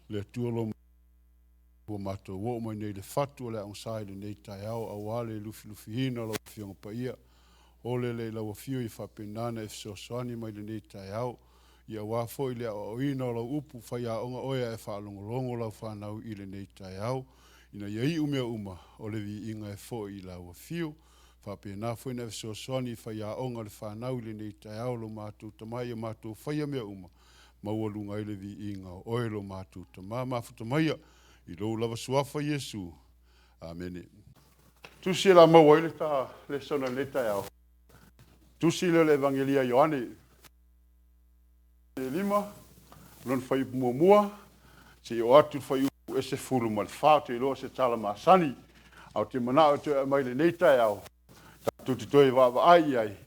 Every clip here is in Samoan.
Le Atua lo ua matou oo mai nei i le fatu o le aogasa i lenei taeao aua le lufilufiina o lau Afioga Paia. O le le i lau afio ia faapena ona e fesoasoani mai lenei taeao, ia aua foi le aoaoina o lau upu, faiaoga oe ae faalogologo lau fanau i lenei taeao, ina ia iu mea uma o le viiga e foi i lau afio. Faapena foi ona e fesoasoani i faiaoga o le fanau i lenei taeao, lo matou Tama ia matou faia mea uma, maualuga ai le viiga o oe lo matou Tama. Mafuta maia i lou lava suafa Iesu. Amene. Tusi e la maua ai le ta lesona i lenei taeao. Tusi lea o le Evagelia a Ioane. 5, lona fuaiupu muamua, seia oo atu i le fuaiupu e 14. Ou te iloa o se tala masani, ae ou te manao e toe aumai i lenei taeao, tatou te toe vaavaai i ai,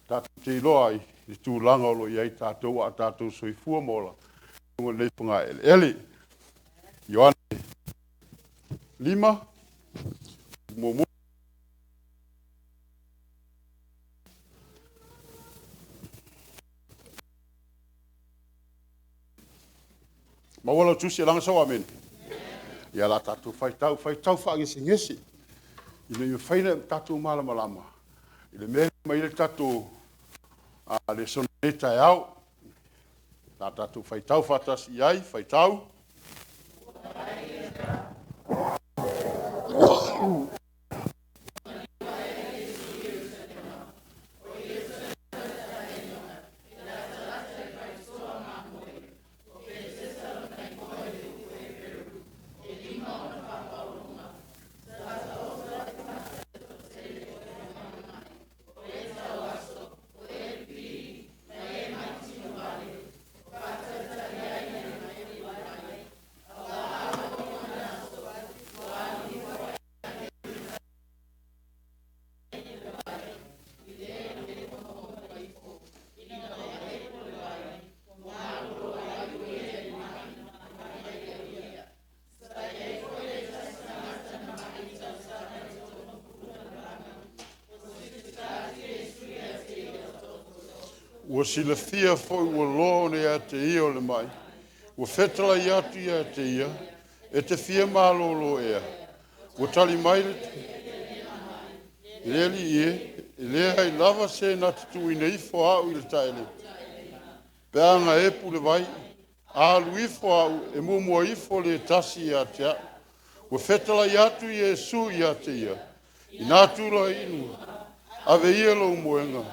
tatou te iloa ai le tulaga o lo o i ai tatou a o tatou soifua ma ola i luga o lenei fogaeleele. Ioane 5, muamua. Maua lau tusi e laga sau amene. Ia la tatou faitau, faitau faagesegese ina ia mafai ona tatou malamalama i le mea e aumai ai le tatou lesona i lenei taeao. La tatou faitau faatasi i ai, faitau. Ua silafia foi ua loa ona ia te ia o le mai, ua fetalai atu ia te ia, e te fia malolo ea. Ua tali mai le le alii e, e leai lava se na te tuuina ifo au i le taele, pe a na epu le vai, alu ifo au e muamua ifo le tasi ia te au. Ua fetalai atu Iesu ia te ia, ina tula inu, ave ia lou moega,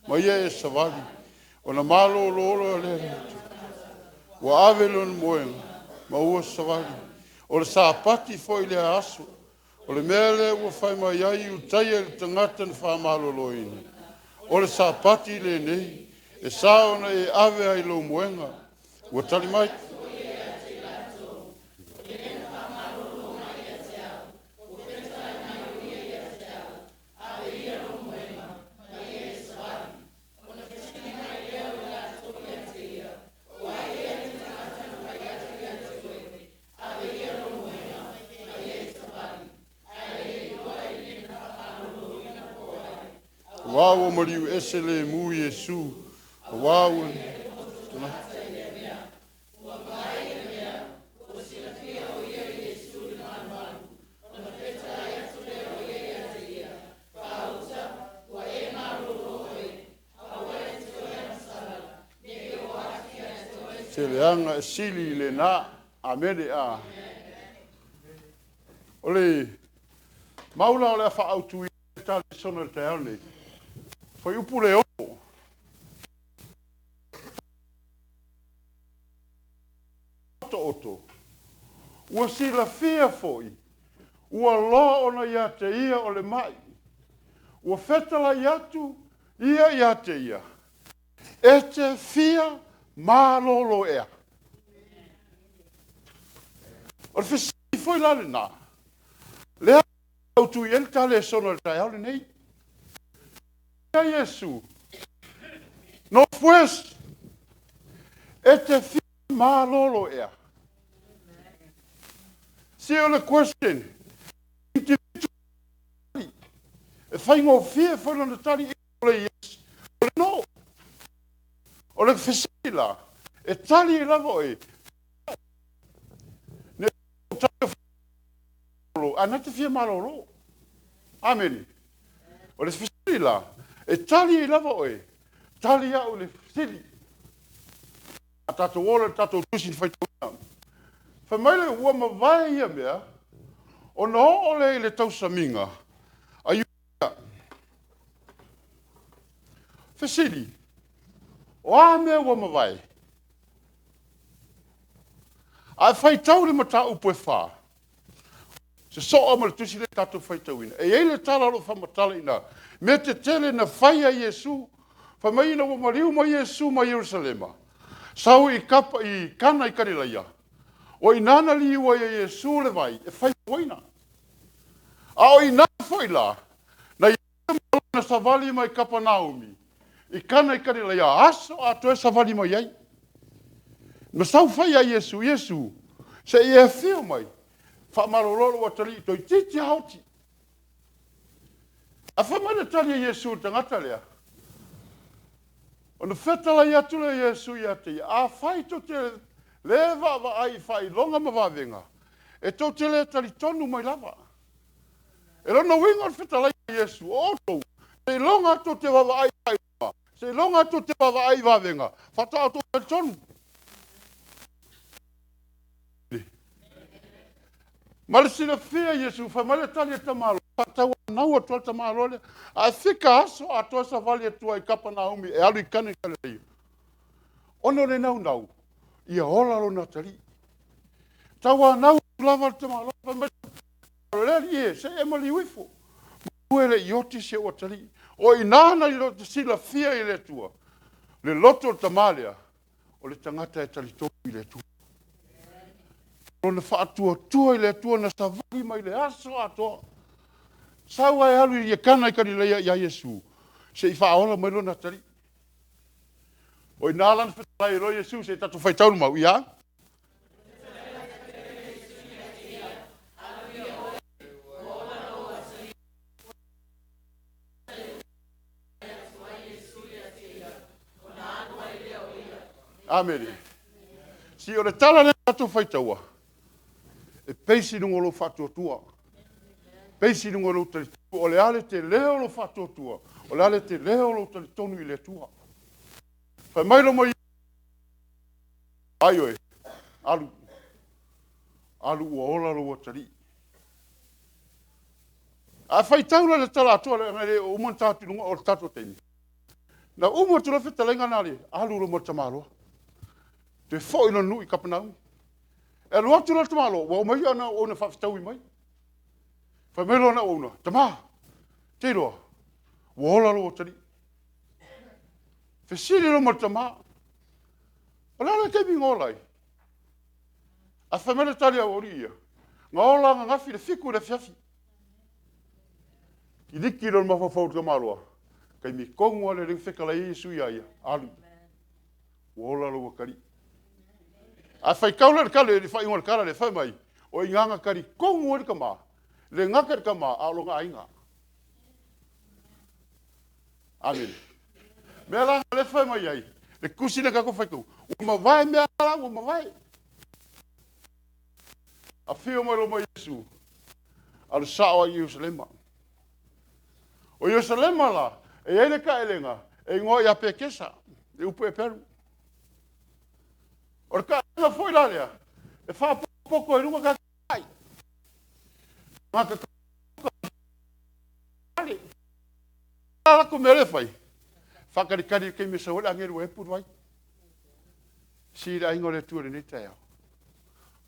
ma ia e savali, ona malolo loa lea. Ua ave lona moega, ma ua savali. O le Sapati foi lea aso. O le mea lea ua fai mai ai Iutaia i le tagata na faamaloloina, o le Sapati lenei, e sa ona e ave ai lou moega. Ua tali mai. Aua ua maliu ese lemu Iesu, aua ua se leaga e sili i lena. Amene. A. O le maula o le a faaautuina le lesona i le taeao lenei. Fuaiupu le 6. Otooto. Ua silafia foi, ua loa ona ia te ia o le mai. Ua fetalai atu ia ia te ia, e te fia malolo ea. O le fesili foi la lena, lea autu i ai le ta lesona i le taeao lenei. Ia Iesu, no pues, e te fia malolo ea. Si o le question, e faigofie foi lona tali o le yes, o le no. O le fesili la, e tali ai lava oe. Ou tali ae na te fia malolo. Amene. O le fesili la, e tali ai lava oe, tali au i le fesili. A tatou ola i le tatou tusi na faitauina. Fai mai le ua mavae ia mea, ona oo lea i le tausamiga a Iuta. Fesili, o a mea ua mavae? Ae faitau le mataupu e 4, se soa ma le tusi lea tatou faitauina. E i ai le tala o lo o faamatala i ina, mea tetele na fai a Iesu, fai mai ina ua maliu mai Iesu mai Ierusalema, sau i Kana i Kalilaia, o i ina na liu ai e Iesu le vai e fai fuaina. A o ina foi la, na i na savali mai Kapanaumi, i Kana i Kalilaia, aso atoa e savali mai ai. Na sau fai a Iesu, Iesu, se i e afio mai, faamalolo lou atalii toeitiiti lava oti. Ae fai mai le tali a Iesu i le tagata lea, ona fetalai atu lea Iesu ia te ia, afai tou te le vaavaai i faailoga ma vavega, e tou te le talitonu mai lava. E lona uiga o le fetalai a Iesu, o outou, seiloga tou te vaavaai i faailoga, seiloga tou te vaavaai i vavega, faatoa outou talitonu. Ma le silafia Iesu, fai mai le tali a le tamaloa, faatauanau atu le tamaloa lea. Ae fika aso atoa savali atu ai i Kapanaumi e alu i Kana i Kalilaia. Ona o le naunau, ia ola lona atalii. Tauanau atu lava le tamaloa, fai mai le alii e, se i e maliu ifo. Maua e le i oti si ou atalii. O i ina na silafia i le Atua, le loto o le tama lea, o le tagata e talitonu i le Atua. Lona faatuatua i le Atua na savali mai le aso atoa. Sau ae alu i Kana i Kalilaia ia Iesu, se i faaola mai lona atalii. O ina lana fetalai loa Iesu se i tatou faitau le mau, ia. Amene. Si o le tala lea tatou faitaua, e peisi luga o lou faatuatua. Peisi luga o lou talitonu. O le a le tele o lou faatuatua, o le a le tele o lou talitonu i le Atua. Fai mai lo mai ai oe, alu, alu ua ola lou atalii. A faitau la le tala atoa le le o uma na tatou luga o le tatou taimi. Na uma atu la fetalaiga na le alu lo ma le tamaloa. Toe foi lona nuu i Kapanaumi. E alu atu la le tamaloa, ua omai ana auauna faafetaui mai. Fai mai lona auauna, tama, te iloa, ua ola lou atalii. Fesili lo ma le tama, o le a le taimi na ola ai? A fai mai le tali a auauna ia, na ola ananafi le 7 i le afiafi. Kiliki lo le mafaufau o le tamaloa, taimi tonu lava le fetalai ai Iesu ia ia, alu, ua ola lou atalii. A faitau la le tala, le faaiuga o le tala le fai mai, o i ina na talitonu ai le tama, le gata i le tama, a o lona aiga. Amene. Mea la le fai mai ai, le tusi le tatou faitau, ua mavae mea la, ua mavae. Afio mai lo mai Iesu, alu sao ai i Ierusalema. O Ierusalema la, e i ai le taelega, e igoa ia Petesa, le upu e peru. O le taelega foi la lea, e faapotopoto ai luga tatou ai. Gata latou mea le fai, faatalitali i le taimi e sau ai le agelu e epu le vai. Si le aiga o le Atua i lenei taeao.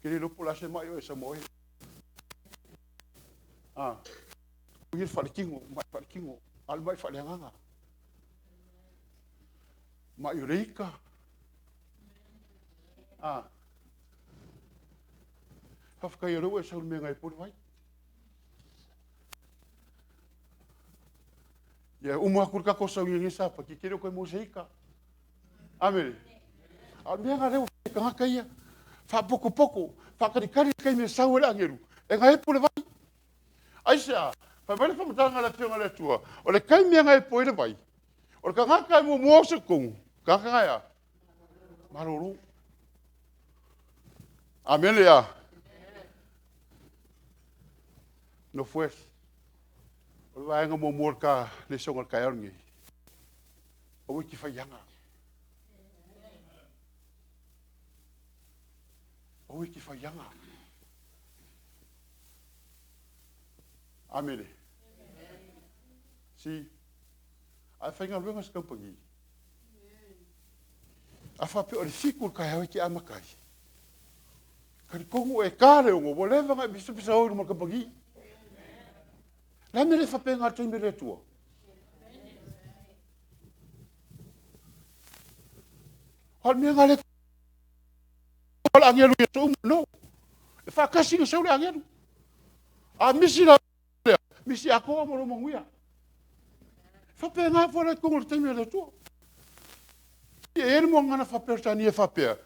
Ke le iloa po o le a se mai o e sau ma oe. O ia le faaletino, mai faaletino, a o le mai faaleagaga. Mai o le ika. Faafetai o lea ua e sau i le mea na epu ai le vai. Ia uma atu le tatou sau i Sapati, te le o toe maua se ika. Amene. A o le mea lena lea ua fai e tagata ia, faapotopoto, faatalitali le taimi e sau ai le agelu, e na epu le vai. Aisea, fai mai le faamatalaga a le Afioga a le Atua, o le taimi e na epu ai le vai, o le tagata e muamua oso i totonu, tagata na ea, malolo. Amene a. North West. O le vaega muamua o le ka lesoga o le taeao lenei. Aua e te faiaga. Aua e te faiaga. Amene. Si, a e faigaluega se kamupani. A faapea o le 7 o le taeao e te amata ai. Talitonu e ta le 6, ua leva ona e pisapisa o i luma o le kamupani. O le a le mea e le faapena le taimi a le Atua? O le mea lena le o le agelu i aso uma, no. E faatasi ona sau le agelu. A misi la lea, misi atoa ma lou manuia. E faapena foi la i totonu o le taimi a le Atua. E i ai le muagana faa-Peretania e faapea,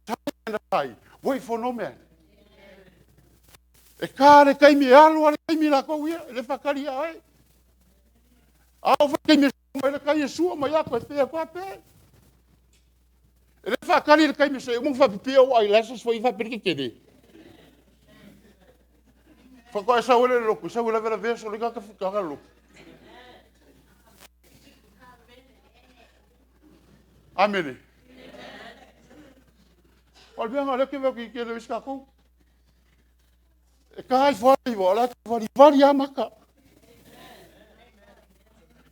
time and a tide, wait for no man. E ta le taimi, e alu lava le taimi latou ia, e le faatali ia oe. A oo foi le taimi e sua mai le tai, e sua mai lava toe pe atu lava pe. E le faatali le taimi se i uma ona faapipii ou eyelashes foi faapea le tetele. Faatoa e sau ai le lotu, sau e lavelavea solo i tagata le lotu. Amene. O le mea lena o lea ou te vaai atu i le tele o isi tatou. E ta ifo lava le 9, o la e valivali lava mata.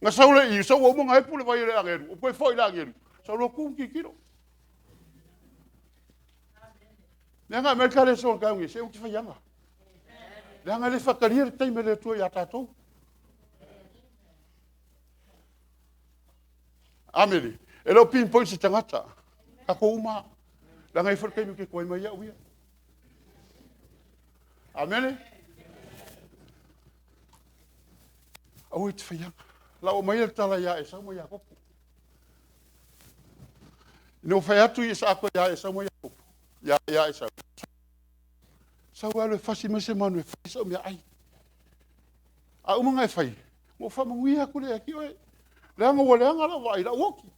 Na sau le i, sau ua uma ona epu le vai e le agelu, ua toe foi le agelu, sau loa tu ma tilotilo. Leaga Amerika le soa tau se u te faiaga. Leaga e le faatalia le taimi a le Atua ia tatou. Amene. E le o pinpoint se tagata. Tatou uma. Leaga e foi le taimi ke tuai mai au ia. Amene. Aua e te faiaga. Lau mai le tala ia Esau ma Iakopo. Ina ua fai atu Isaako ia Esau ma Iakopo, ia Esau. Sau e alu e fasi mai se manu e fai sau meaai. A uma ona e fai, ua faamanuia atu lea ia te oe. Leaga ua leaga lau vaai i lau oti.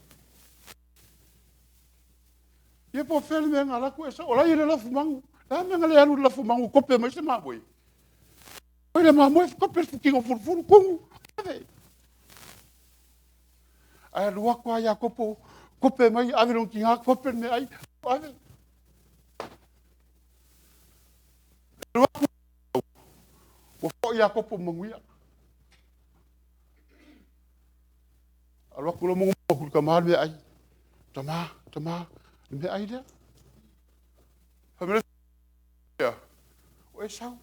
Ia po o fea le mea na alu atu Esau, o la e i le lafumanu. O le a le mea na le alu i le lafumanu kope mai se mamoe? Oi le mamoe, kope le tino fulufulu, tunu, ave. Ae alu atu a Iakopo, kope mai, ave lona tina, kope le meaai, ave. Alu atu, ua foi Iakopo ma manuia. Alu atu loa maua atu i le tama le meaai. Tama, tama, le meaai lea. Fai mai lea, o Esau.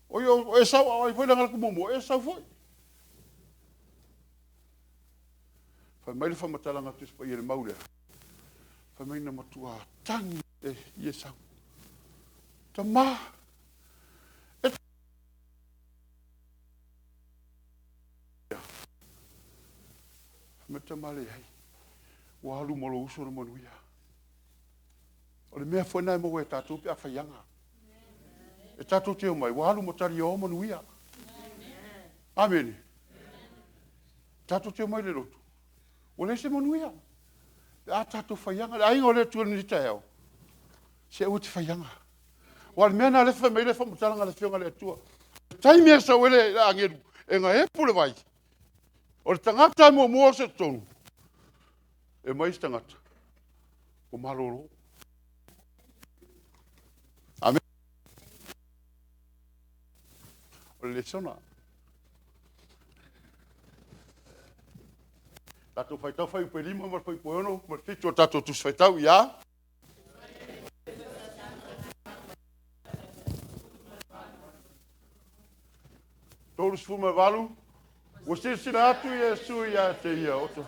O o Esau, a o ai foi le agalaku muamua, o Esau foi. Fai mai le faamatalaga a Tusi Paia i le mau lea. Fai mai na matua tagi e i Esau. Tama, e fai mai tama leai. Ua alu ma lou uso le manuia. O le mea foi na e maua e tatou pe a faiaga. E tatou te omai, ua alu ma tali o manuia. Amene. Tatou te omai le lotu. Ua le se manuia. Pe a tatou faiaga. Le aiga o le Atua lenei taeao. Se aua te faiaga. Ua le mea na le fai mai le faamatalaga a le Afioga a le Atua. Taimi e sau ai le agelu, e na epu le vai. O le tagata e muamua o se totonu. E mai se tagata. O malolo. Amen. O le lesona. Tatou faitau fuaiupu e 5 ma le fuaiupu e 6 ma le 7 o tatou tusi faitau ia. 38, ua silasila atu Iesu ia te ia o to.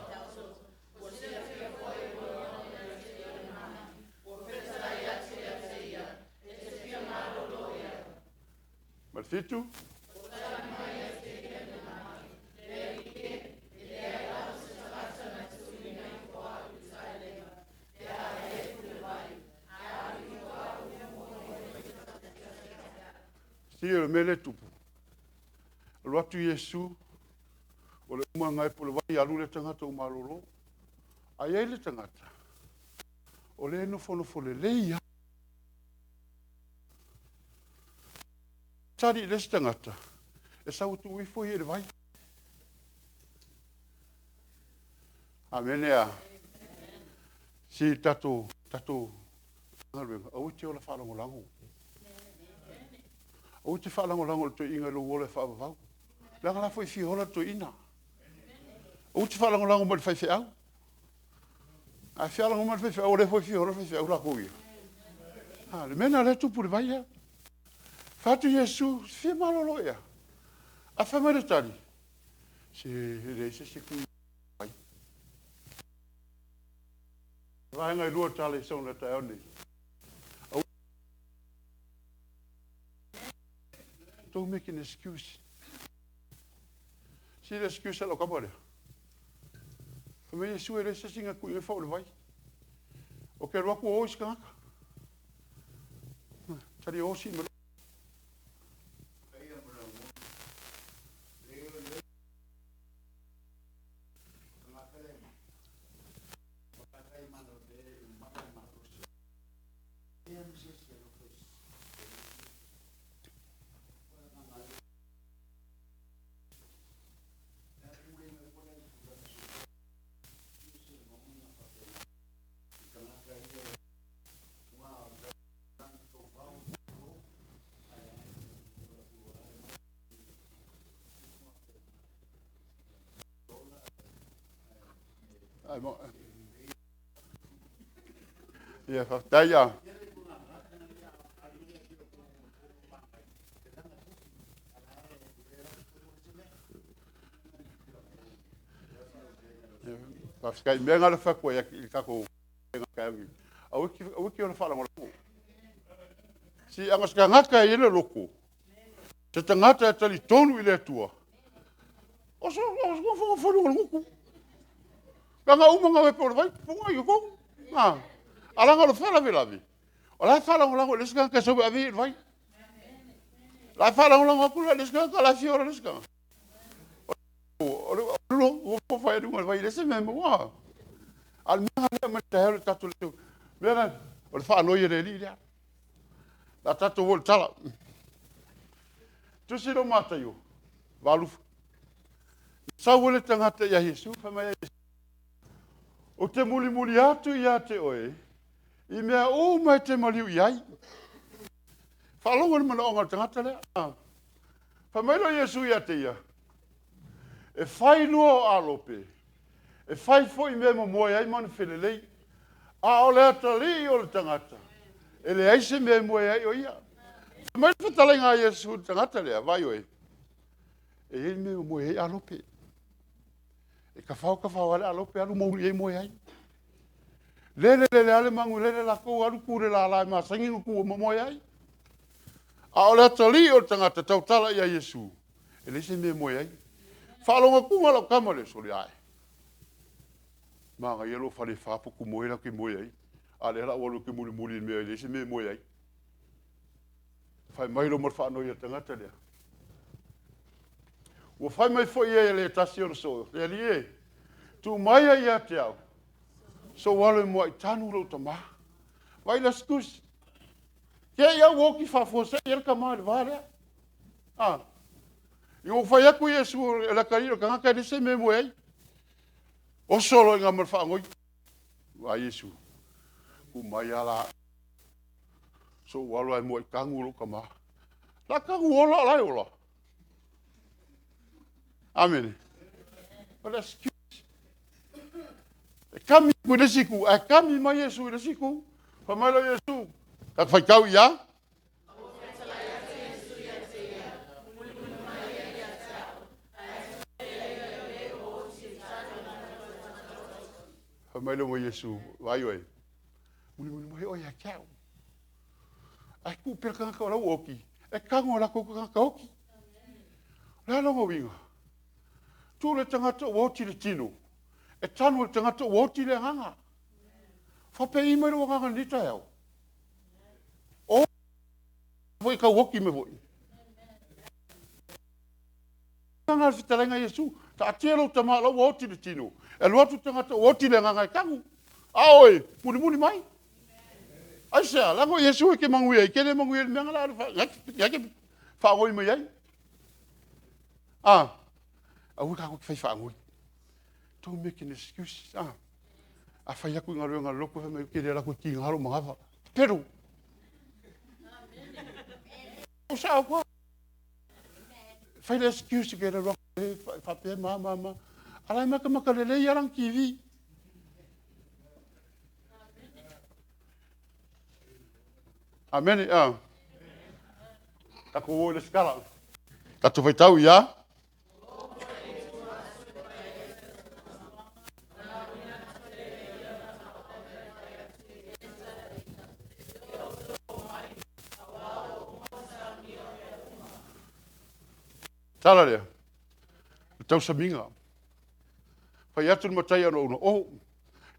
Ma le 7. Si o le mea le tupu. Alu atu Iesu, o le uma ngai po le vai alu le tagata o malolo. Ai ai le tagata, o le nofonofo lelei lava. tali i le isi tagata, e sau e tuu ifo ia i le vai. Amene a. Si tatou tatou galuega, aua e te ola faalagolago. Aua e te faalagolago i le toeaina i lou ola e faavavau. Leaga la foi e fia ola le toeaina. Aua e te faalagolago mai i le faifeau. A faalagolago mai le faifeau, o lea foi e fia ola le faifeau latou ia. A, le mea lena o lea e tupu i le vai lea. Fai atu Iesu, fia malolo ea? Ae fai mai le tali, se e leai se isi e tu i vai. Vaega e lua tala i sau taeao nei. Don't make an excuse. Si le excuse a lau kama lea. Fai mai Iesu e leai se isi na tuu i ai fao i le vai. O ke alu atu o isi tagata. Tali o si ma Ai mo. Ia, faafetai ia. Faafetai mea na le fai atu ai i le tatou aua te ola faalagolago. Si aga se tagata e i ai le loto, se tagata e talitonu i le Atua, o so o so o le gutu. Leaga uma na o le vai puga i totonu. Ah, alaga o le faalavelave, o la e faalagolago i le isi tagata e sau e ave ia i le vai. La e faalagolago atu la i le isi tagata la e fia ola le isi tagata. O le lo fai luga o le vai le se mea maua. A le mea lea mai taeao le tatou le mea lea o le faanoi e le Alii lea. La tatou o i le tala. Tusi lo Mataio, 8. Sau ai le tagata ia Iesu, fai mai ia Iesu, ou te mulimuli atu ia te oe, i mea uma e te maliu i ai. Faalogo i le manaoga o le tagata lea. Fai mai loa Iesu ia te ia, e fai lua o alope, e fai foi mea e momoe ai ma ona felelei. A o le atalii o le tagata, e leai se mea e moe ai o ia. Fai mai le fetalaiga a Iesu i le tagata lea, vai oe, e i ai mea e moe ai alope. E tafao tafao lava le alope alu mouli ai moe ai. Lele lele lava le manu lele latou alu tu i le lala e masani ona tu e momoe ai. A o le atalii o le tagata tautala ia Iesu, e leai se mea e moe ai. Faalogo atu lau tama lea, sole ae. Manaia lou falefa potu moe la te moe ai. A lea la ua alu e te mulimuli i le mea e leai se mea e moe ai. Fai mai lo ma le faanoi a le tagata lea. Ua fai mai foi e le tasi o le soo, le Alii e, tuu mai ia ia te au, sou alo e muai tanu lou tamā. Vai le excuse. Ke i au oki faafuasei ai le tama i le va lea. Ah. I ua fai atu Iesu e le atalii o le tagata e leai se mea e moe ai. Oso loa i ina ma le faanoi. A Iesu, tuu mai ala sou alo ae muai tanu lou tama. La tanu ola o la e ola. Amene. O le excuse. E kami ku i le isi itu, ae kami mai Iesu i le isi itu. Fai mai loa Iesu, ka faitau i a? Fai mai loa ma Iesu, vaai oe, mulimuli mai oe ia te au. Ae tuu pea le tagata o lau oki, e tago e latou tagata oki. O le a lona uiga? Tuu le tagata ua oti le tino, e tanu e le tagata ua oti le agaga. Faapei mai lou agaga i lenei taeao. O foi tau oti mai foi. Agaga o le fetalaiga a Iesu, taatia lou tama o la ua oti le tino, e alu atu le tagata ua oti le agaga e tanu. A oe, mulimuli mai. Aisea, leaga o Iesu e te manuia ai, ke le manuia i le mea na la faagoi mai ai. A, aua tatou te fai faagoi. Don't make an excuse. A, a fai atu i galuega a le lotu, fai mai, ou te le alu atu e tiga lou manava. Pero. O sao atu. Fai le excuse ke le alu atu e faapea ma ma ma. A la e matamata lelei lava lana TV. Amene. A. Tatou o i le isi tala. Tatou faitau ia. Tala lea, le tausamiga. Fai atu le matai ona o,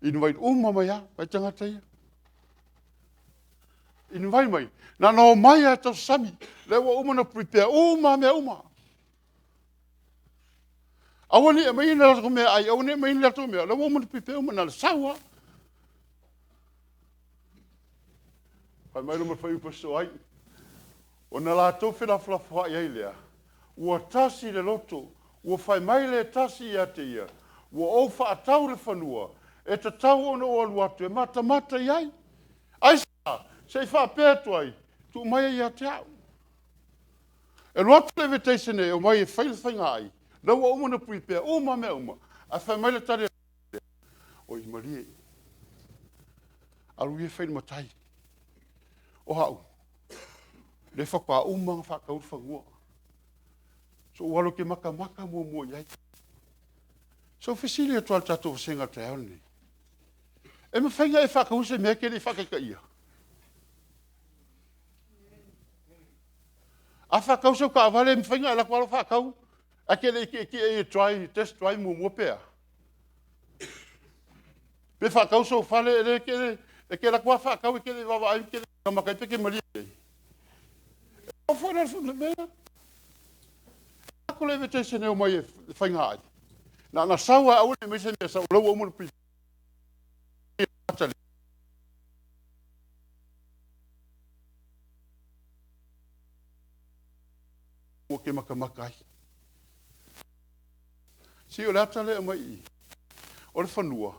invite uma mai lava, vai tagata ia. Invite mai, na ona omai lava e tausasami. Lea ua uma ona prepare uma mea uma. Aua ne i aumaia ni latou meaai, aua ne i aumaia ni latou mea, o lea ua uma ona prepare uma, na o le sau lava. Fai mai le fuaiupu e sosoo ai. Ona latou felafolafoai ai lea, ua tasi le loto, ua fai mai le tasi ia te ia, ua ou faatau le fanua, e tatau ona ou alu atu e matamata i ai. Aisea? Se i faapea atu ai, tuu maia ia te au. E alu atu le invitation e omai e fai le faiga ai, lea ua uma ona prepare uma mea uma, ae fai mai le tali, oi malie, alu ia fai le matai. O au, lea faatoa uma ona faatau le fanua. So ou alu ou te matamata muamua i ai. So fesili atu lava le tatou vasega i le taeao lenei. E mafai ona e faataua se mea e te le i faataitaia? A faatau sau taavale, e mafai ona e alu atu lava faatau, ae te le i tietie e try, test drive muamua pe a? Pe faatau sou fale, e le e te alu atu lava faatau, e te le i vaavaai, e te le i matamata ai pe te malie ai. O foi le mea. Ako le invitation e omai e faiga ai. Na ona sau lava, aua ne i aumai se mea sau, o la ua uma ona prepare. Ua te matamata ai. Si o le ata lea mai i i. O le fanua,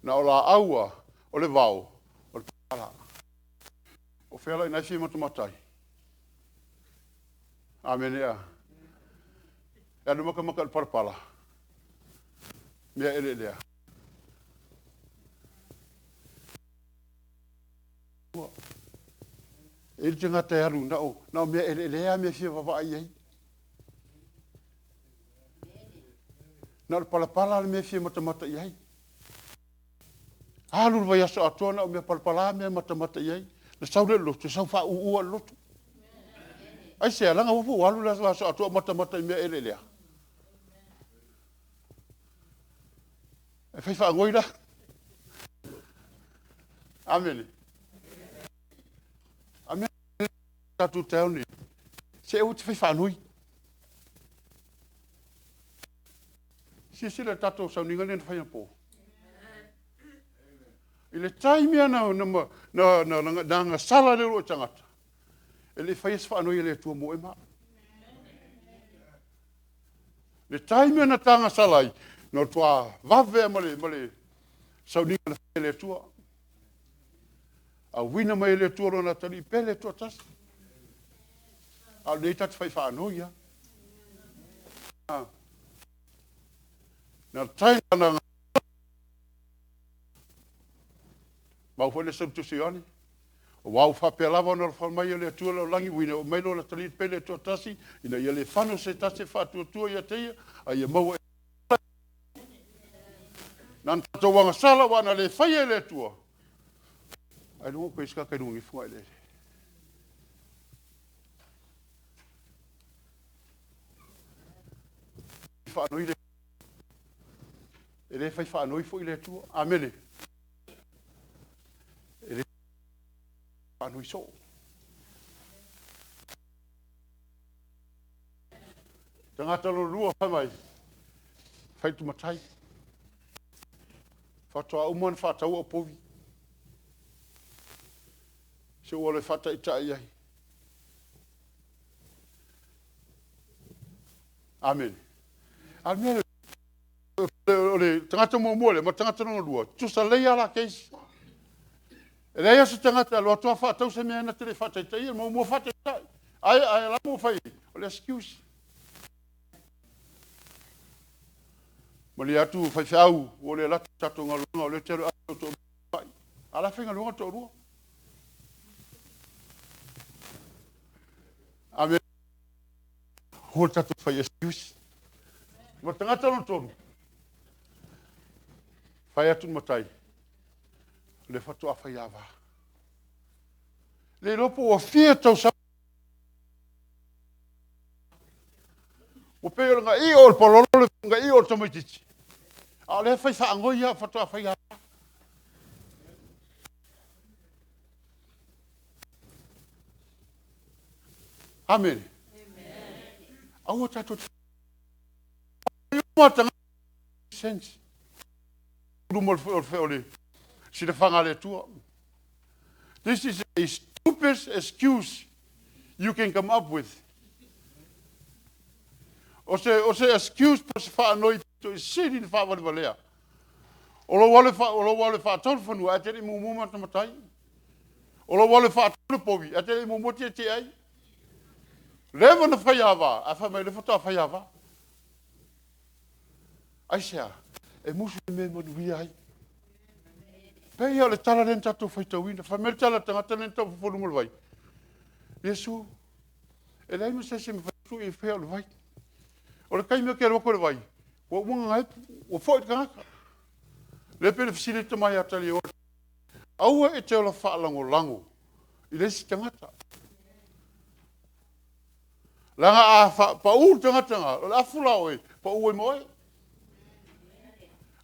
na o laau a, o le vao, o le pala. O fea la ina e fia matamata ai? Amene a. E alu matamata i le palapala. Mea eleelea. E le tagata e alu na o mea eleelea mea e fia vaavaai ai. Na o le palapala le mea e fia matamata i ai. Alu le vaiaso atoa na o mea palapala mea matamata i ai. Na sau le lotu, sau faaūū le lotu. Aisea, leaga ua alu le aso atoa matamata i mea eleelea. E fai faagoi la. Amene. Amene. Tatou taeao nei. Se aua te fai faanoi. Silasila i le tatou sauniga lea na fai anapo. I le taimi na agasala le uluai tagata, e le i faia se faanoi a le Atua mo oe ma au. Le taimi na ta agasala ai, na toa vave ma le sauniga na faia e le Atua. Auina mai e le Atua lona atalii pele toatasi. A o lenei tatou fai faanoi lava. Na tai na mau foi le sau tusi Ioane. Aua ua faapea lava ona alofa mai e le Atua le lalolagi, ua ina mai lona atalii pele toatasi, ina ia le fano se tasi e faatuatua ia te ia, a ia maua e na tatou agasala ua na le faia e le Atua. Ai luga ko iska kai luga funga ele. Faanoi le e le fai faanoi foi le Atua. Amene. E le faanoi soo. Tagata lua fai mai, fai tu matai. Faatoa uma ona faataua o povi. Se ua le faataitai ai. Amene. A mea o le tagata muamua lea ma le tagata lona lua, tutusa lelei lava la case. E leai lava se tagata e alu atu lava faatau se mea na te le i faataitaia, muamua faataitai. Ae la ua fai ai, o le excuse. Malie atu faifeau ua le alu atu i le tatou galuega o lea e te alu e ave lou toalua i le falemai. A o la e faigaluega le toalua. Amene. Aua le tatou fai excuse. Ma le tagata lona tolu, fai atu le matai, o lea faatoa fai ava. Le iloa po ua fia tausaga. Ua pei o le gaio o le palolo le gaio o le tamaitiiti. A o lea e fai faanoi lava faatoa fai ava. Amene. Aua tatou te sense. Luma o le silafaga a le Atua. This is a stupid excuse you can come up with. O se excuse po se faanoi pito i sili le faavalevalea. O lou alu e faatau le fanua ae te le i muamua matamatai. O lou alu e faatau le povi ae te le i muamua tietie ai. Leva na fai ava, ae fai mai o lea faatoa fai ava. Aisea? E musu i mea e manuia ai. Pei o le tala lea na tatou faitauina. Fai mai le tala a le tagata lea na taufofoga i luga o le vai. Iesu, e leai ma se isi e mafai ona tui e fea o le vai. O le taimi ou te alu atu i le vai, ua uma ona gaepu, ua foi le tagata. Lea pei ona fesili ai le tama ia Talia, aua e te ola faalagolago i le isi tagata. Leaga a pau le tagata lena, o le afu la o oe, pau ai ma oe.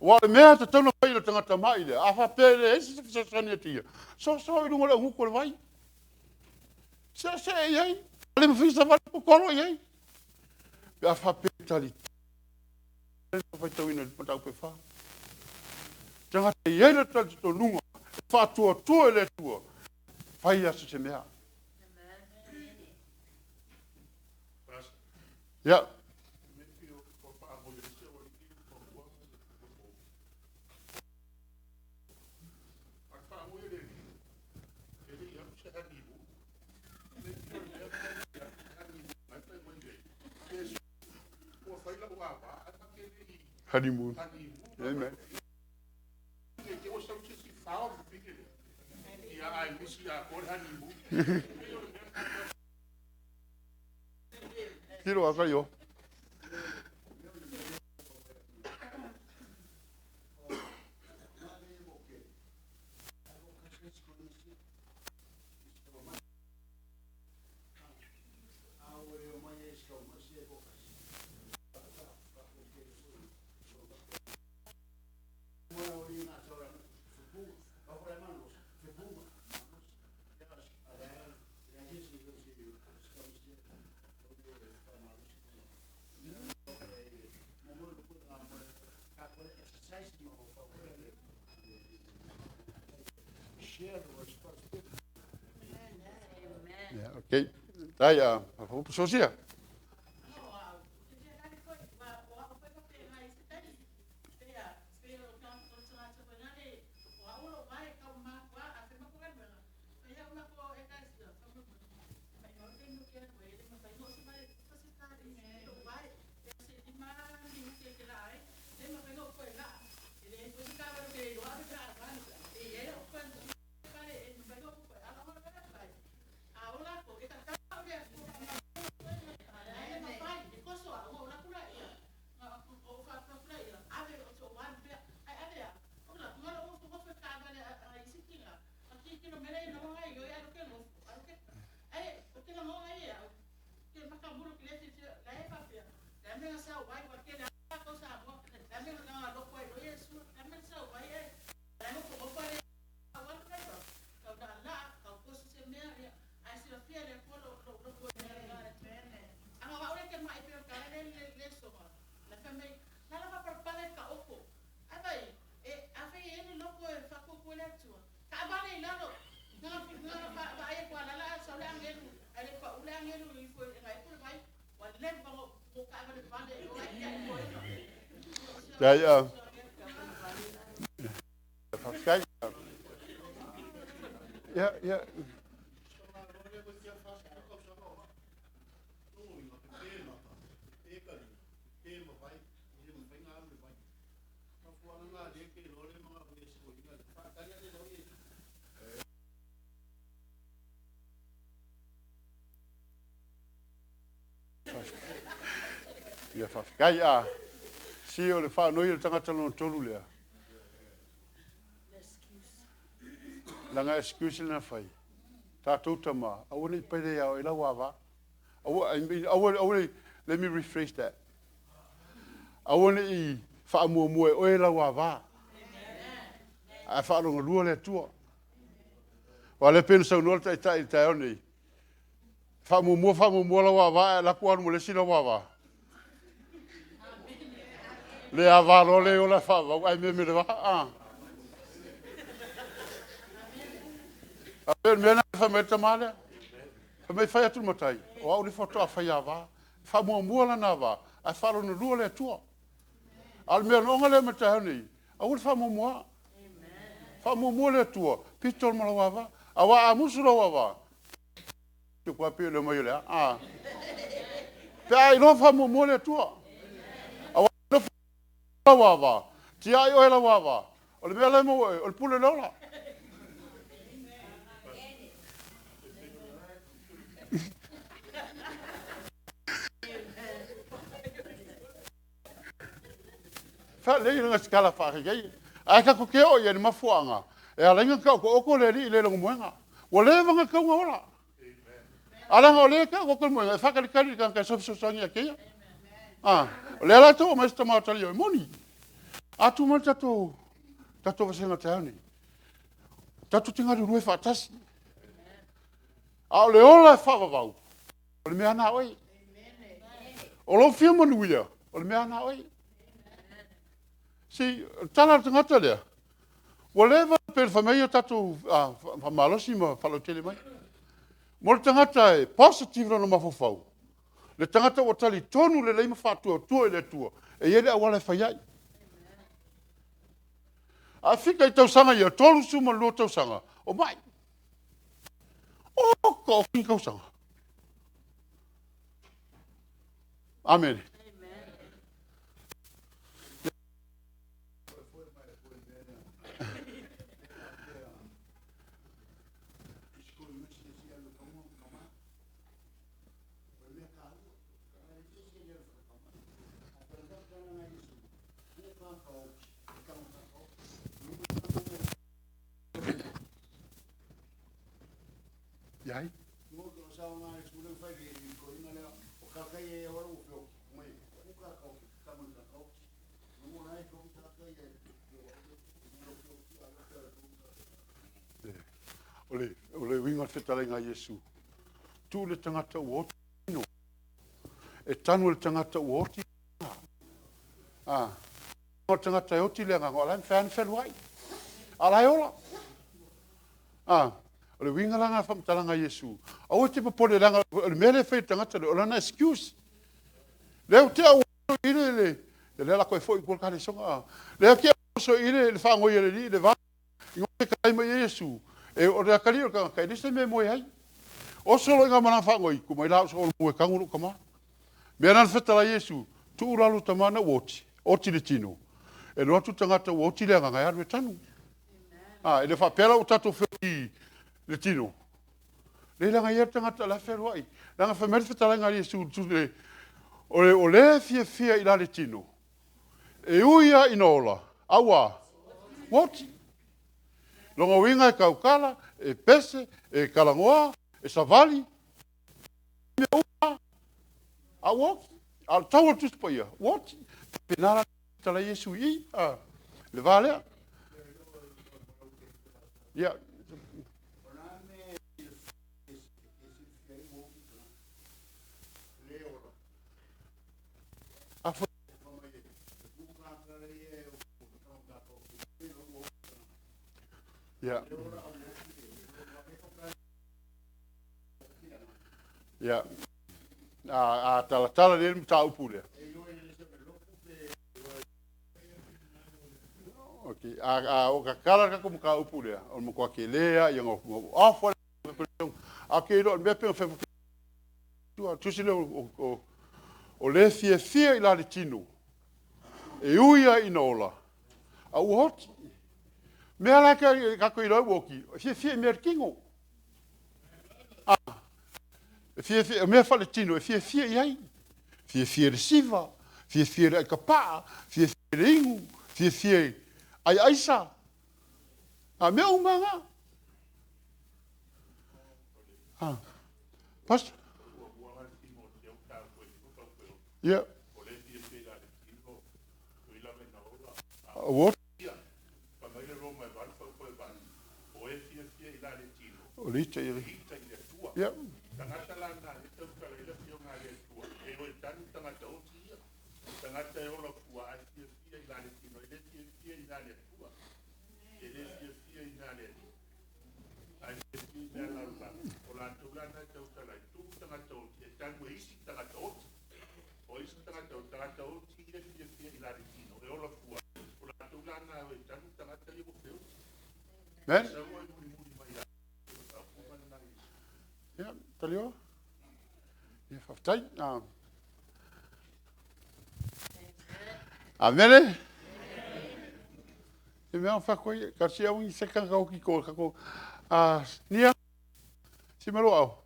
Aua o le mea e tatau ona fai e le tagata mai lea, a faapea e leai se fesoasoani a te ia, soso i luga o le augutu o le vai. Seesee i ai, a le mafai ona savali, totolo i ai. Pe a faapea e tali faitauina i le mataupu e 4. Tagata e i ai le talitonuga e faatuatua i le Atua, fai lava se mea. Ia. Honeymoon. Amen. Tiro a kai o. Yeah, okay. Dai, sosia. Tai a. Faafetai. Ia, ia. Ia faafetai a. Si o le faanoi o le tagata lona tolu lea. Laga excuse na fai. Tatou tama, aua ne i pele ia oe lau ava. Aua, I mean, aua, aua, let me rephrase that. Aua ne i faamuamua e oe lau ava. Ae faalogalua le Atua. Aua lea pei ona saunoa le Taitai i le taeao nei, faamuamua faamuamua lau ava ae alu atu alu ma le isi lau ava. Le ava loa le ola faavau ae mea le va. Ah. A pe mea na fai mai tama lea. Fai mai fai atu le matai, o au le faatoa fai ava. Faamuamua lana ava, ae faalonalua le Atua. A o le mea noga lea ma taeao nei, aua le faamuamua. Faamuamua le Atua, pito ma lau ava. Aua a musu lau ava, te kua pe le mai o le a. Pe a iloa faamuamua le Atua. Aua lau ava, tiai oe lau ava. O le mea lea maua oe, o le pule le ola. Faalelei le gasikala faakaikai. Ae tatou te oo i ai le mafuaaga e ala ai ona taotooto le alii i le logomoega. Ua leva ona tatau ona ola. A leaga o lea e taotooto le moega e faatalitali i le tagata e fesoasoani ia te ia. Ah, o lea la e tau aumai se tama o tali e moni. A tu mai le tatou vasega taeao nei. Tatou te galulue faatasi. A o le ola e faavavau, o le mea na oe. O lou fia manuia, o le mea na oe. Si, tala le tagata lea, ua leva pe fai mai o tatou faamalosi ma faalautele mai. Mo le tagata e positive lona mafaufau, le tagata ua talitonu lelei ma faatuatua i le Atua, e i ai le auala e fai ai. A fika i tausaga ia, 32 tausaga, o mai. O, ka o fika tausaga. Amen. Iai. O le uiga o le fetalaiga a Iesu, tuu le tagata ua oti tino, e tanu le tagata ua oti. Ah, o le tagata e oti le agaga, o la e mafai ona fealuai. A la e ola. Ah, o le uiga la na faamatalaga a Iesu. Aua te popole leaga o le mea lea e fai e le tagata lea, o lana excuse. Lea ou te au i le lea la koe foi i kua soga. Lea te au so i le faagoi e le li le va. I ngā te kai mai Iesu. E o le akali o le tagata, e le se mea moe ai. O solo i ngā mana faagoi, ku mai la o so moe kangu lo kama. Mea nana whetala Iesu, tuu lalo tamana ua oti, oti le tino. E loa atu tagata ua oti le agaga e alu e tanu. Ah, e le faapea o tatou feoti le tino. Le langa ia tagata la feluai. Langa fai mai le fetalaiga a Iesu o le fiafia i la le tino. E ui ia ina ola, aua, ua oti. Longa uiga e kaukala, e pese, e kalangoa, e savali. Mea uma, a ua oti. A o le tau o le Tusi Paia, ua oti. Pena la tala Iesu i, le va lea. Ia. Ia. Ia. A talatala le mataupu lea. Okay, a o ka kala ka kumu ka upu lea, o le matua tele a ia off wale a ke ilo mea pe fe tu tusi le o le fiafia i la le tino e ui ai ina ola a ua oti mea la ka ko ilo ua oki fiafia i mea le tino a fiafia mea fa le tino e fiafia i ai fiafia le siva fiafia le aikapaa fiafia le inu fiafia ai aisa a mea uma nga a pastor ia o o le ita ia le ia Tagata e ola fua ai fiafia i la le tino, e le fiafia i la le Atua. E le fiafia i la le Alii. Ai fiafia i la lalolagi. O latou la na e tautala ai, tuu tagata oti, e tanu e isi tagata oti. O isi tagata oti, tagata oti ia e fiafia i la le tino, e ola fua. O latou la na e tanu tagata ia ua feoti. Men Sau ai mulimuli mai ia. O le faaupuga lena a Iesu. Ia talioa ia faafetai a amene e mea fa koi ka si au i se ka ka ki ko ka ko a nia si malo au.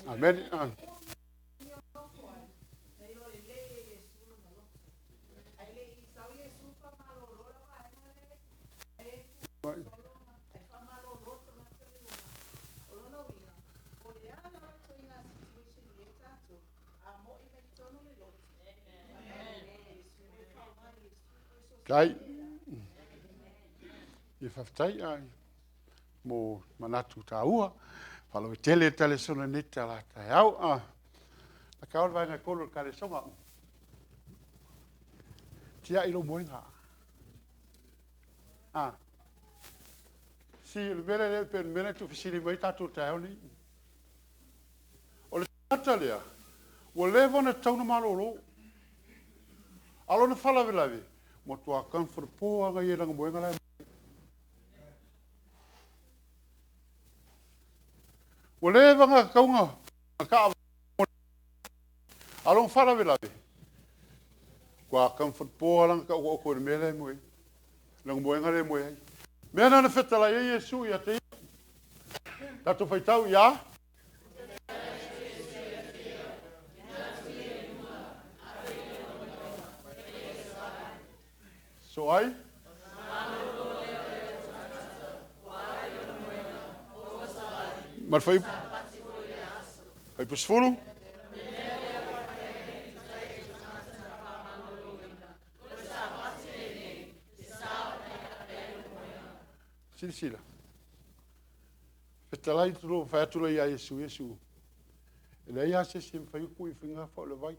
Amen. Tai ia faafetai ai mo manatu taua faalauaitele tale sona nei tala taeao a a ka o le vaega e tolu o le kalesoga tiai lou moega a si le mea lea pe le mea lea tuufesili mai tatou taeao nei o le tagata lea ua leva ona tatau ona malolo a lona faalavelave matua comfortable aga ia i lana moega la ua leva ona tatau ona kaa a lona faalavelave ua comfortable lana taoto'oto i le mea lea e moe ai lana moega lea e moe ai mea na na fetalai ai Iesu ia te ia tatou faitau ia so ai ma le fai fai 10. Silasila fetalai tulo fai atu lea ia Iesu Iesu e leai lava se isi e mafai ona tuu i faiga fa o le vai.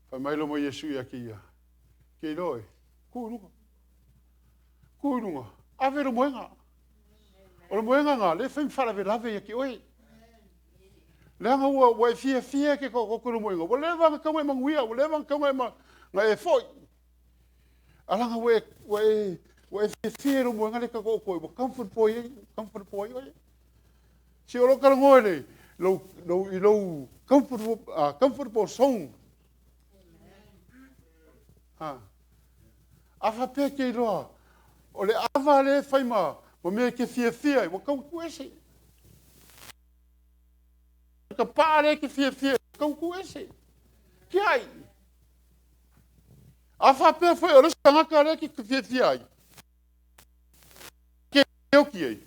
Fai mai lo mai Iesu ia te ia ke iloa e tuu i luga tuu i luga ave le moega o le moega na le fai ma faalavelave ia te oe leaga ua e fiafia ke taotaoto i le moega ua leva ona tatau ona e manuia ua leva ona tatau ona e fo'i alaga ua e ua e fiafia i lou moega le taotaoto ai ua comfortable ai comfortable ai oe si o lo talanoa i le lou lou i lou comfortable comfortable zone a a faapea ke iloa o le ava le fai ma mea e te fiafia ai ua tau tuu ese ka paa le ke fiafia ua tau tuu ese ke ai a faapea foi o le isi tagata lea ke fiafia ai ke oki ai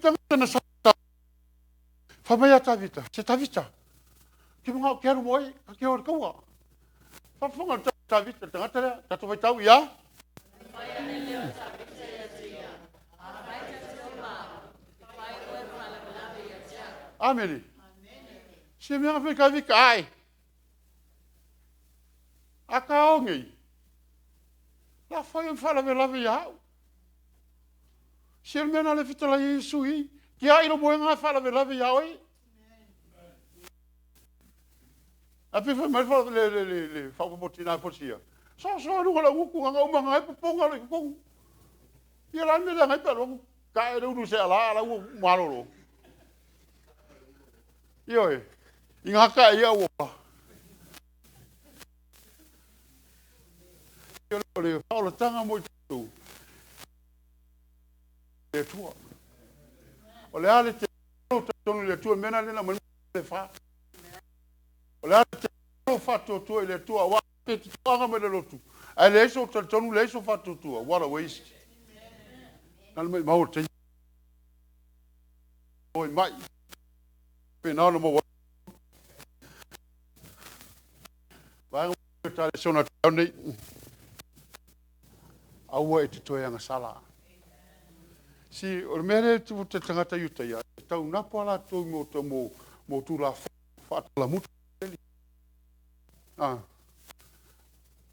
tagata na sa fai mai a Tavita se Tavita ke mga o ke alu mo ai ka ke o le kaua faafofoga le Tavita le tagata lea tatou faitau ia. Amene. Se mea fai ka vika ai. A ka ongi. La fai o whaalavelave ia au. Se mea na le fitala i Iesu i. Ki a ilo moenga whaalavelave ia oe. A pe fai mai fa le le le le whaupopoti nā posia. So so lunga la uku nga uma ngai poponga le kongu. Ia la me la ngai pa lo ka e ulu se ala ala u malolo. Ioe. I ngā ka ia ua. O le whaolatanga mo i tū. Le tua. O le ale te tonu le tua mena le na manu le wha. O le ale te whātua i le tua. Wa te tuanga me le lotu. Ai le eso tonu le eso whātua. What a waste. Nā mai mau te. Oi mai. Pe nā no mo wa. Vaenga tale sona tau nei. Aua e te toe anga sala. Si, o le mea le tu te tangata iuta ia, tau napa la tō mō tō mō mō tū la whaatala mutu. Ah.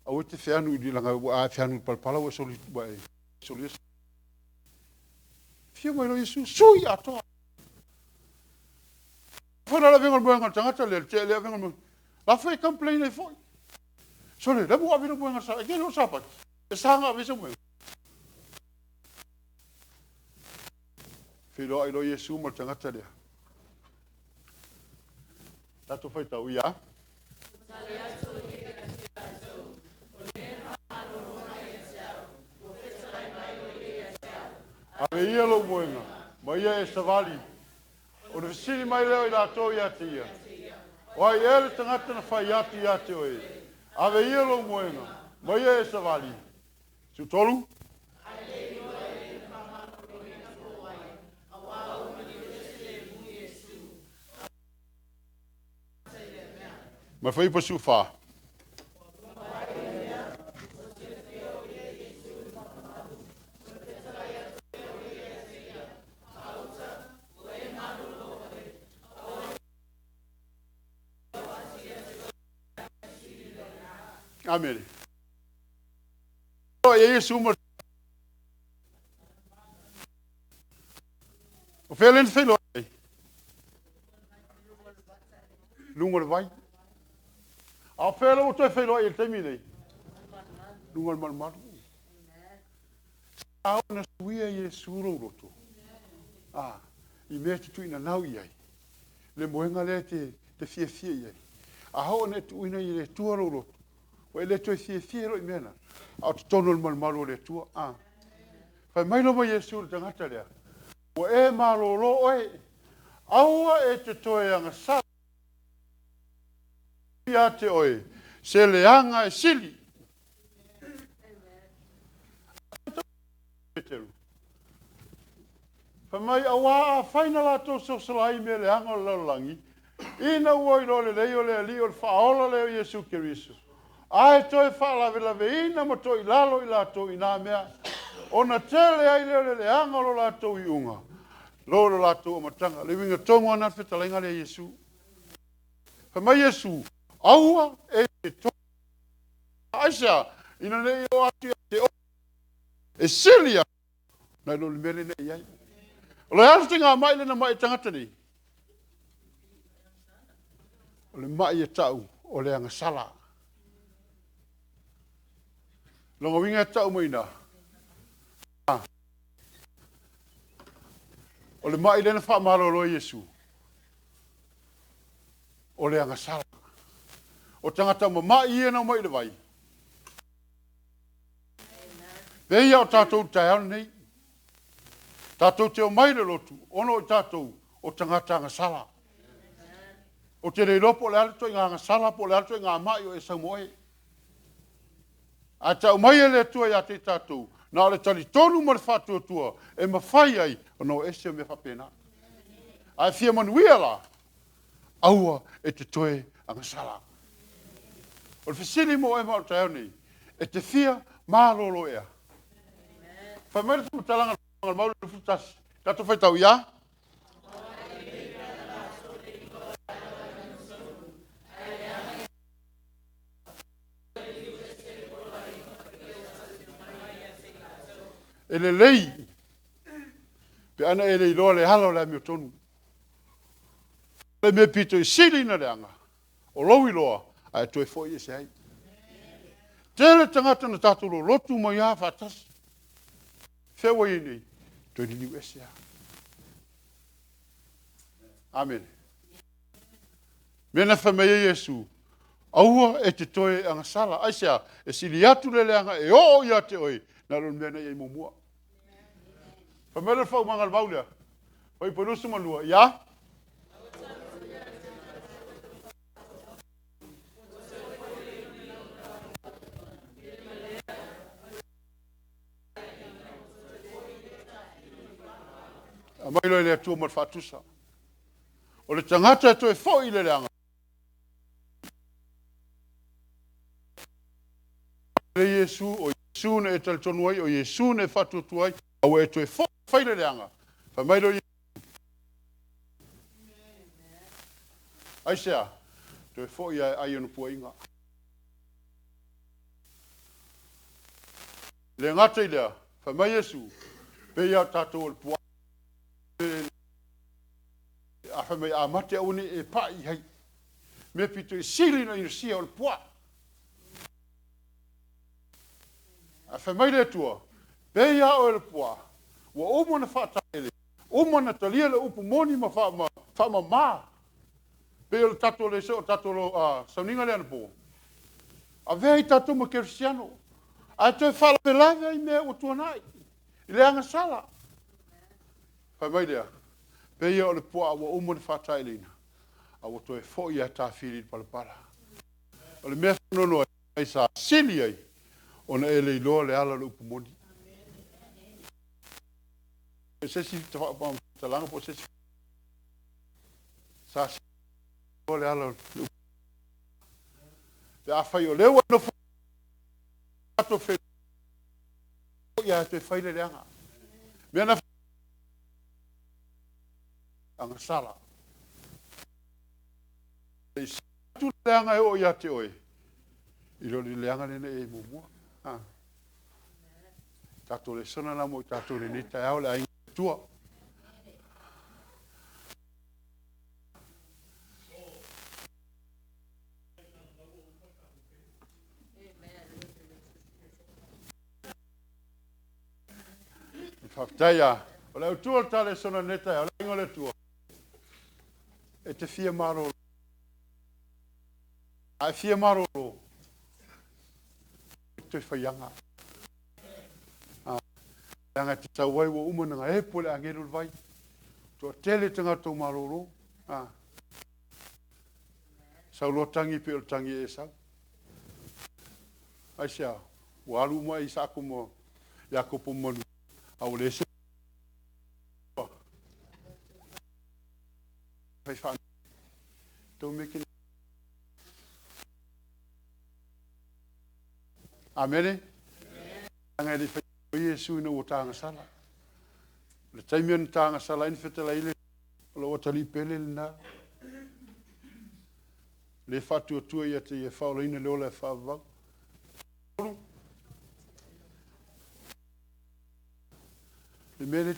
Aua te whianu i langa, a whianu palpala ua soli, ua e, soli. Fia mai lo Yesu, sui atoa. Whana la venga moenga tangata le, te le venga moenga. La whai complain ai foi. Sole, le mua avira moenga sa, e ke lo sapati. E sanga avisa moenga. Whiloa i lo Yesu ma tangata lea. Tātou whai tau ia. Ave ia lo moenga, ma ia e savali. O le fisili mai leo i lātou ia te ia. O ai e le tangata na whai atu ia te oe. Ave ia lo moenga, ma ia e savali. Sutolu? Ma whai pa sufa. Amene. O Yesu ma. O whelen whelo ai. Lunga le vai. A whelo o toe whelo ai e teimi nei. Lunga le malumalu. A ona suia Yesu ro roto. A, i mea te tuina nau i ai. Le moenga lea te fia fia i ai. A hao na tuina i le tua ro roto. O e le toe fia fia ro i mena. A o te tono le malumalu o le tua. A. Whai mai lo mai Yesu le tangata lea. O e malolo oe. Aua e te toe anga sa. Ia te oe. Se leanga e sili. Whai mai awa a whaina la tō sosalai me leanga o lallangi. Ina ua i lo le lei o le ali o le whaola leo Yesu Keriso. Ai toe whaalawelawe ina ma toi lalo i lātou i nā mea. O na tele ai leo le leanga o lo lātou i unga. Lo lo lātou o matanga. Le winga tongo ana whetalenga le Yesu. Whai mai Yesu, aua e te to. Aisea, ina nei o atu ia te o. E silia. Nai lo le mele nei ai. O le alu te ngā mai le na mai tangata nei. O le mai e tau o le anga sala. Longa winga e tau mai nā. O le mai lena wha malolo Yesu. O le anga sala. O tangata ma mai ia na mai le vai. Pe ia o tātou tai nei. Tātou te o mai le lotu. Ono o tātou o tangata anga sala. O te reilopo le alto i ngā anga sala, po le alto i ngā mai o e saumoe. A tau mai e le atua ia te tātou. Nā o le tali tonu ma le whātua e mawhai ai o no ese o mea whapena. A e fia manuia la, aua e te toe anga sala. O le fisili mo e ma o taeo nei, e te fia malolo ea. Whai mai le tumatalanga le mauli le futasi. Tātou whai tau ia? E lelei pe ana e le iloa le ala o le amiotonu. Le mea pito i sili na leaga, o lou iloa, ae toe foi ese ai. Tele tagata na tatou lolotu mai lava faatasi. Fea ua i ai nei? Toe liliu ese lava. Amene. Mea na fai mai ai Iesu, aua e te toe agasala. Aisea? E sili atu le leaga e oo ia te oe, na lo le mea na i ai muamua. Fai mai le faaumaga o le mau lea. Fai 22, ia? Aumai loa e le Atua ma le faatusa. O le tagata e toe foi i le leaga. Le Iesu, o Iesu na e talitonu ai, o Iesu na e faatuatua ai, a ua e toe foi fai le leaga. Fai mai loa Aisea? Toe foi ae ai ona puaiga. Le gata i lea, fai mai Iesu, pei lava o tatou o le puaa. A fai mai a mate aua ne i e pai i ai. Mea pito i sili ona inosia o le puaa. A fai mai le Atua, pei lava oe o le puaa, ua uma ona faataele, uma ona talia le upu moni ma faamama. Pei o le tatou le o tatou sauniga lea anapo. Avea ai tatou ma kerisiano. Ae toe faalavelave ai mea ua tuanai. I le agasala. Fai mai lea, pei o le puaa ua uma ona faataeleina, a ua toe foi a tafili i le palapala. O le mea faanoanoa ai sa sili ai, ona e le iloa le ala o le upu moni. E se isi faamatalaga po o se isi sa sili le ala o le upu. Pe afai o lea ua nofo tatou foi ae toe fai le leaga. Mea na agasala. E atu le leaga e oo ia te oe, i lo le leaga lena e muamua. Tatou lesona na mo i tatou lenei taeao le aiga tua. Faafetai a. O le autua o le ta lesona lenei taeao, le aiga o le Atua. E te fia malolo. A e fia malolo, e toe faiaga. Leaga e te tau ai ua uma na epo le agelu le vai. Toa tele tagata o malolo. Sau loa tangi pe o le tangi e sau. Aisea, ua alu uma i Isaako ma Iakopo ma manu. A ua le se fai wha tau me ke Amene? Anga le fai Iesu ina ua tāgasala. Le taimi ona tāgasala ai na fetalai le o lo tali pele lena. Le faatuatua ia te ia faolaina le ola e faavavau. Le mea le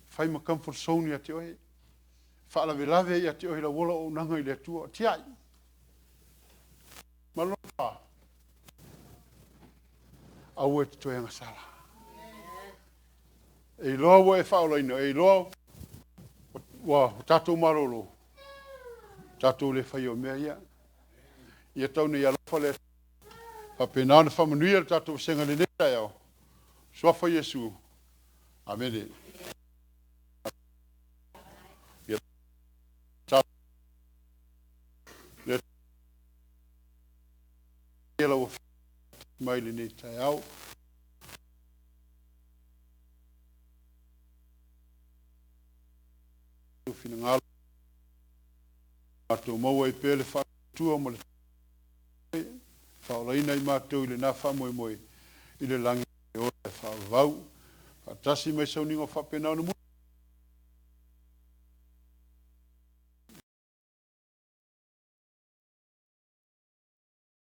fai ma comfort zone ia te oe. Faalavelave ia te oe lau ola o unaga i le Atua. Tiai. Ma lona wha. Aua e te toe agasala. E iloa ua e faolaina, e iloa ua tatou malolo, tatou le fai o mea ia. Ia tau nei alofa le faapena ona faamanuia le tatou vasega lenei taeao. Suafa Iesu. Amene. Ia le lau mai lenei taeao. Finagalo matou maua ai pea le faatuatua ma le faolaina i matou i lena faamoemoe i le lagi e ola e faavavau. Faatasi mai sauniga o faapena ona